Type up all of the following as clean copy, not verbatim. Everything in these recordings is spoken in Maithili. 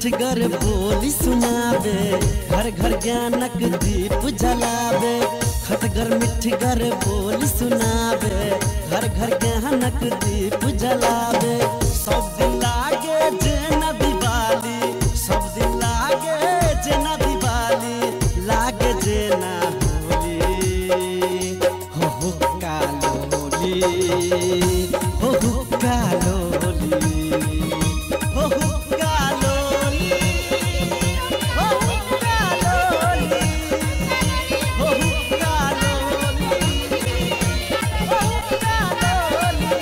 मिठगर बोली सुनावे, घर घर ज्ञानक दीप जलावे। खटगर मिठगर बोली सुनावे, घर घर ज्ञानक दीप जलावे। सब दिन लागे जेना दिवाली, सब दिन लागे जेना दिवाली, लागे जेना होली, हो हुक्का लोली, हो हुक्का लोली, हो हुक्का लोली, हो हुक्का लोली, हो हुक्का लोली, हो हुक्का लोली।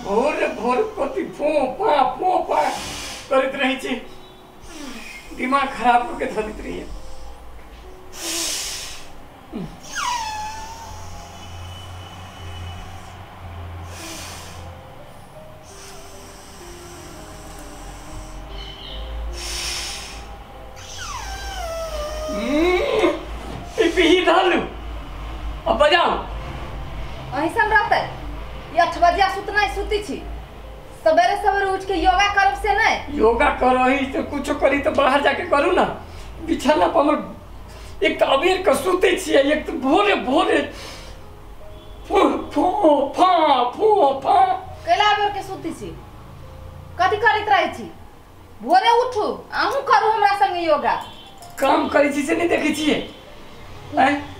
भोर भोर कथी फो पा करैत रहै छै, दिमाग खराब कऽ के धऽ दैत रहैए। पिपही धलू अब बजाउ। अहिसन रहतै ई 8 बजे सुतनाइ सुती छी, सवेरे सवेरे उठ के योगा करब से नहीं? योगा करही तो कुछो करी तो बाहर जाके करू ना। बिछाना पर हमर एक तो अबेर के सुते छियै, एक तो भोरे भोरे फो फो फा फो फा। कैला अबेर के सुती छी? कथी करैत रहै छी? भोरे उठू, अहूँ करू हमरा संगे योगा। काम करै छी से नहीं देखै छियै?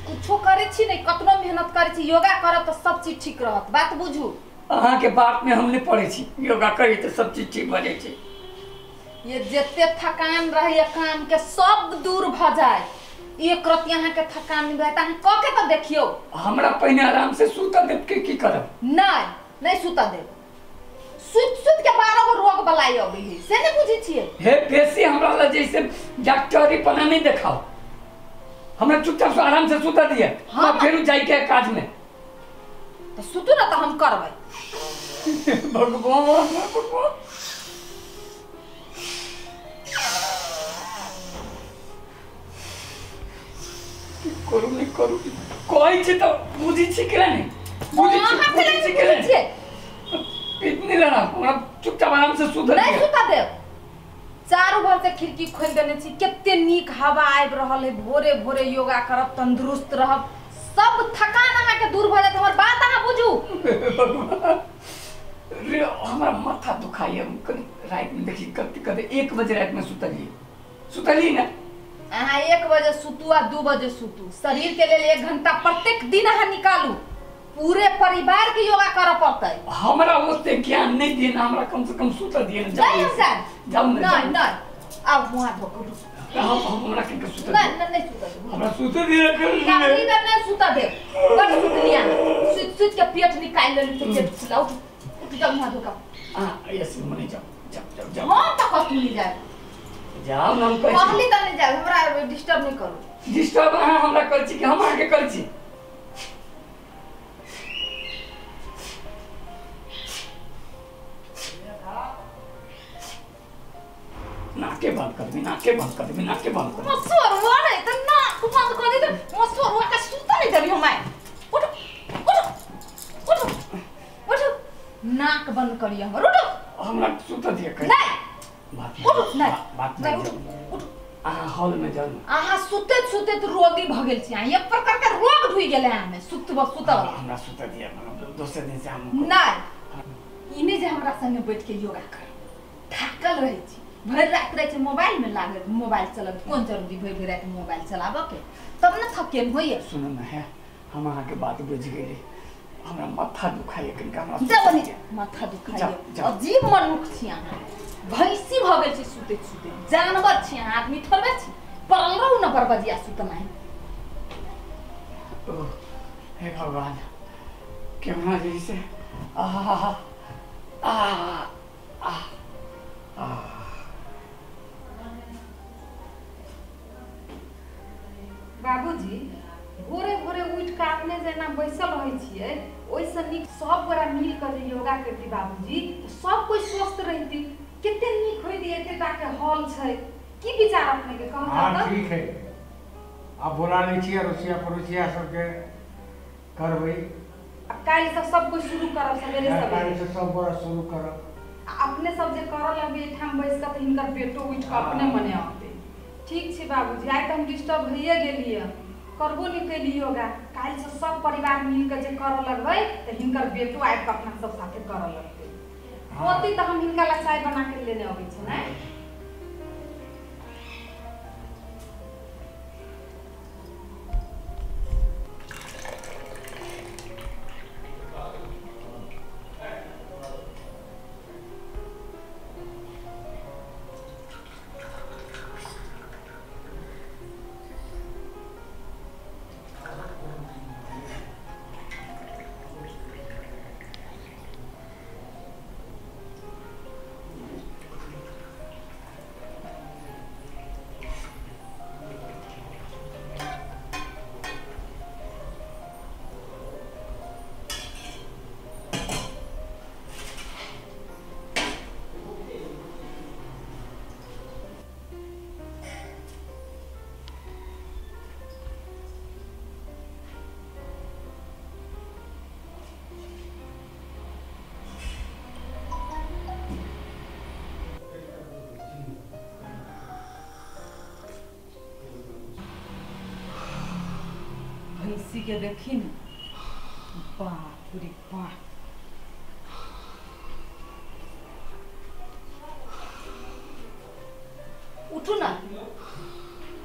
कुछो करै छी नहीं, कतनो मेहनत करै छी, योगा करब तो सब चीज ठीक रहत। बात बुझू। अहाँ के बात में हम नहीं पड़े छी, योगा करी तो सब चीज ठीक भऽ जाइ छै। ये जते थकान रहैया काम के सब दूर भऽ जाय, एक रति अहाँ के थकान नहीं भए। अहाँ कऽ के तो देखियौ। हमरा पहिने आराम से सुतऽ देब के की करब? नहीं नहीं सुतऽ देब, सुत सुत के 12 गो रोग बलाई अबै है, से नहीं बुझै छियै। हे बेसी हमरा लग जैसे डॉक्टरी पना नहीं देखाओ, हमरा चुपचाप से आराम से सुतऽ दिअ। हाँ, फेरू जाय के काज में। तो सुतू ना तो हम करबै। भगवान भगवान की करू नहीं करू, कहै छी तो बुझै छी के नहीं, बुझै छी के नहीं। इतनी लड़ा हमरा चुपचाप आराम से सुतऽ नहीं सुतऽ देब। चारू भर से खिड़की खोलि देने छी, कते नीक हवा आबि रहल है। भोरे भोरे योगा करब, तंदुरुस्त रहब, सब थकान अहाँ के दूर भऽ जायत। हमर बात अहाँ बुझू। रे हमरा माथा दुखाइए, कनी राति में देखी कते कते 1 बजे राति में सुतलिए, सुतलिए ना। अहाँ 1 बजे सुतू आ 2 बजे सुतू, शरीर के लेल 1 घंटा प्रत्येक दिन अहाँ निकालू। पूरे परिवार के योगा करऽ पड़तै। हमरा ओते ज्ञान नहीं दिए ना, हमरा कम से कम सुतऽ दिए ना। नहीं जाउ ना, नहीं नहीं आब मुँह धो के हम हमरा के सुतऽ नहीं नहीं नहीं सुतऽ देब। हमरा सुतऽ दिए नहीं नहीं सुतऽ देब। बड़ सुतलिया सुत सुत के पेट निकालि लेली तो पेट फुला। उठ उठ जाउ मुँह धो के। हां ऐसे मने जाओ जाओ जाओ जाओ। हम तऽ कतू नहीं जाए, जाओ ना। हम कहै छी कहली तऽ नहीं जाए, हमरा डिस्टर्ब नहीं करू। डिस्टर्ब अहाँ हमरा करै छी कि हम अहाँ के करै छी? नाके बंद कर दी, नाके बंद कर दी, नाके बंद कर। मसुरवा नहीं तो नाक बंद कर दी तो मसुरवा के सुता नहीं देबी हम। उठ उठ उठ उठ, नाक बंद करिए हमर। उठ हमरा सुता दिए कहीं नहीं। बात उठ नहीं बात नहीं उठ। अहाँ हॉल में जाउ। अहाँ सुतैत सुतैत रोगी भऽ गेल छी, अहाँ एक प्रकार के रोग ढुइ गेल अहाँ में। सुतब सुतब हमरा सुता दिए, दोसर दिन से हम नहीं। ई नहि जे हमरा संगे बैठ के योगा कर, थाकल रहै छी, भरि राति रहै छै मोबाइल में लागल, मोबाइल चलब कोन जरूरी भरि भरि राति मोबाइल चलाबऽ के, तब ने थकेन होइए। सुनू ने है, हम अहाँके बात बुझि गेली। हमरा माथा दुखाइए कनिका हमरा जाउ नी माथा दुखाइए अजीब मनुख छी अहाँ भैंसी भऽ गेल छी सुतैत सुतैत जानवर छी अहाँ आदमी थोड़बे छी पड़ल रहू न बरबजिया सुतनाइ। ओ हे भगवान केना जे से आ आ आ आ बाबूजी भोरे भोरे उठि कऽ अपने जेना बैसल रहै छियै ओहिसँ नीक सब गोरा मिल कऽ जे योगा करती बाबूजी तऽ सब कोइ स्वस्थ रहती कते नीक होइती एते टा के हॉल छै की विचार अपने के कहू। हां ठीक है आप बोला लै छियै अड़ोसिया पड़ोसिया सबके करबै आ काल्हि से सब कोइ शुरू करब सवेरे सवेरे काल्हि से सब गोरा शुरू करब आ अपने सब जे करऽ लगबै एहिठाम बैस कऽ तऽ हिनकर बेटो उठि कऽ अपने मने औतै। ठीक छै बाबूजी आइ तऽ हम डिस्टर्ब भइए गेलियै करबो नहि कैली योगा काल्हि से सब परिवार मिल कऽ जे करऽ लगबै तऽ हिनकर बेटो आबि कऽ अपना सब साथे करऽ लगतै। होती तऽ हम हिनका ला चाय बना के लेने अबै छी ने। भैंसी के देखी न बाप रे बाप उठू ना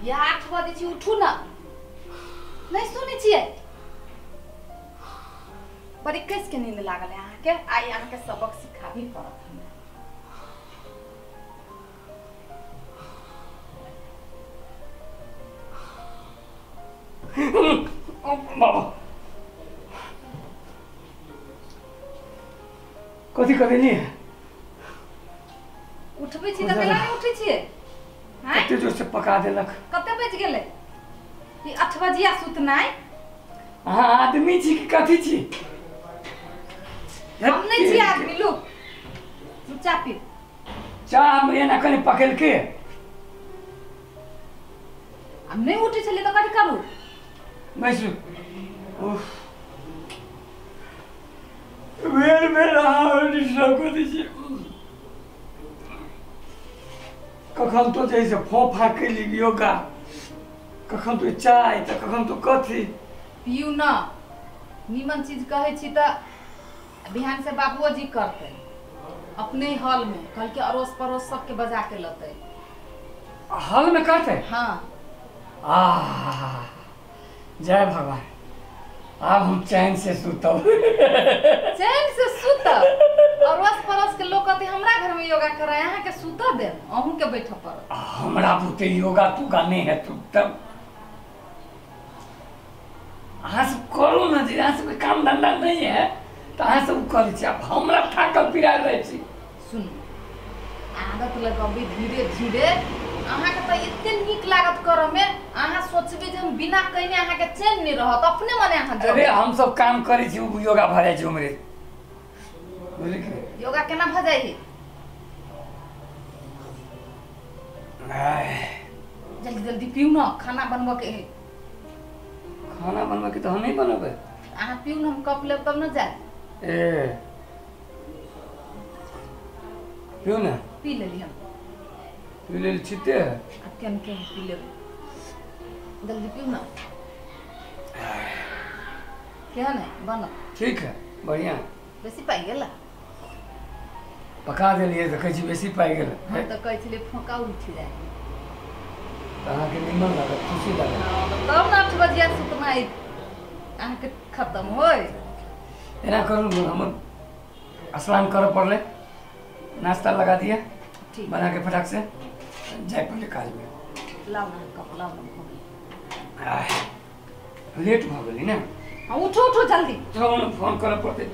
या 8 बजे छी उठू ना नहीं सुनै छियै बड़ी कस के नींद लागल है अहाँके आइ अहाँके सबक सिखाबी पड़त हमरा। बाबा कथी करेली उठबै छी तऽ केना नहि उठै छियै हैं कते जोर से पका देलक कते बज गेलै ई 8 बजिया सुतनाइ। अहाँ आदमी छी कि कथी छी? हम नहीं छी आदमी लू चाय पी चाह हम एना कनि पकेलके हम नहीं उठै छलियै तऽ कथी करू बैसू। उफ बेर बेर अहाँ डिस्टर्ब कऽ दै छी कखन तो जे से फोफा कैली योगा कखन तो चाय तऽ कखन तो कथी पियू न नीमन चीज कहै छी तऽ बिहान से बाबुओ जी करतै अपने हॉल में कहलकै अड़ोस पड़ोस सबके बजा के लतै हॉल में करतै। हाँ आ जय भगवान आब हम चैन से सुतब चैन से सुतब अड़ोस पड़ोस के लोग कहते हमरा घर में योगा कराए अहाँ के सुतऽ देब अहूँ के बैठऽ पड़त। हमरा बुते योगा तुगा नहीं है तू तब अहाँ सब करू ना जे अहाँ सबके काम धंधा नहीं है तऽ अहाँ सब करै छी आब हमरा थाकल पिरायल रहै छी। सुनू आदत लगबै धीरे धीरे अहाँके तऽ एते नीक लागत करऽ में अहाँ सोचबै जे हम बिना कयने अहाँके चैन नहीं रहत अपने मने अहाँ जब। अरे हम सब काम करै छी योगा भऽ जाइ छै उमरे बुझलियै कि योगा केना भऽ जाइ जल्दी जल्दी पीउ न खाना बनबऽ के है। खाना बनबऽ के तऽ हम नहीं बनबै अहाँ पीउ न हम कप लेब तब न जाय ए पीउ न पी लेली हम पी लेल छिते अब केन केन पी लेबै जल्दी पीउ न केहन है बनल ठीक है बढ़िया बेसी पाइ गेला पका देलियै तऽ कहै छी बेसी पाइ गेल हम तऽ कहै छलियै फोका उठि जाइ तऽ अहाँके निमन लागत खुशी लागत तब न 8 बजिया सुतनाइ अहाँके खत्म होय। एना करू हमर स्नान करऽ पड़लै, नाश्ता लगा दिया ठीक बना के फटाक से जाय पड़लै काज में। लाउ ना कप, लाउ ना, भऽ गेल। लेट भऽ गेलै ने। हाँ, उठो उठो जल्दी। चलो ने फोन करऽ पड़तै।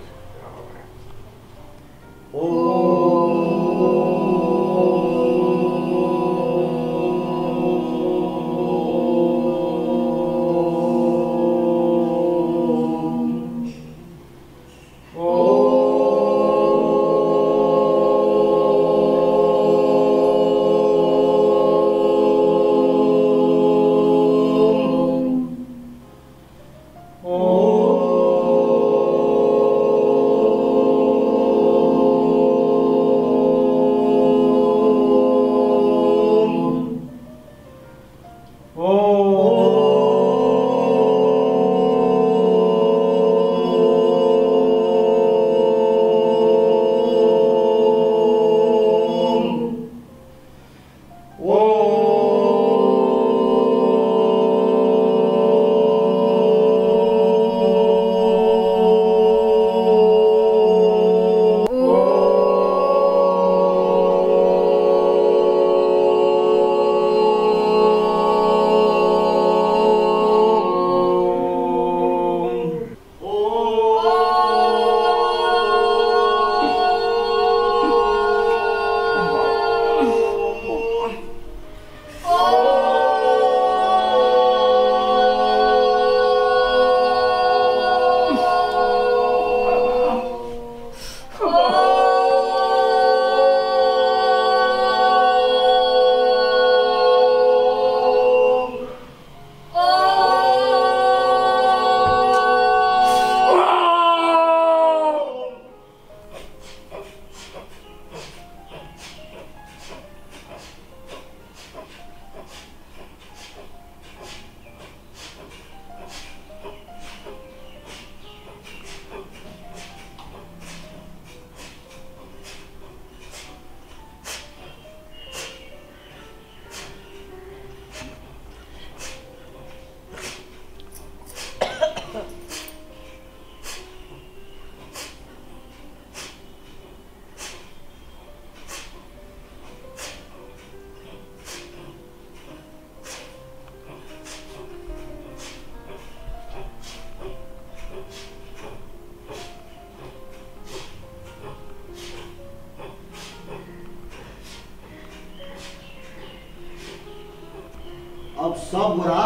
अब सब गोरा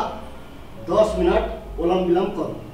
10 मिनट ओलम विलम करू।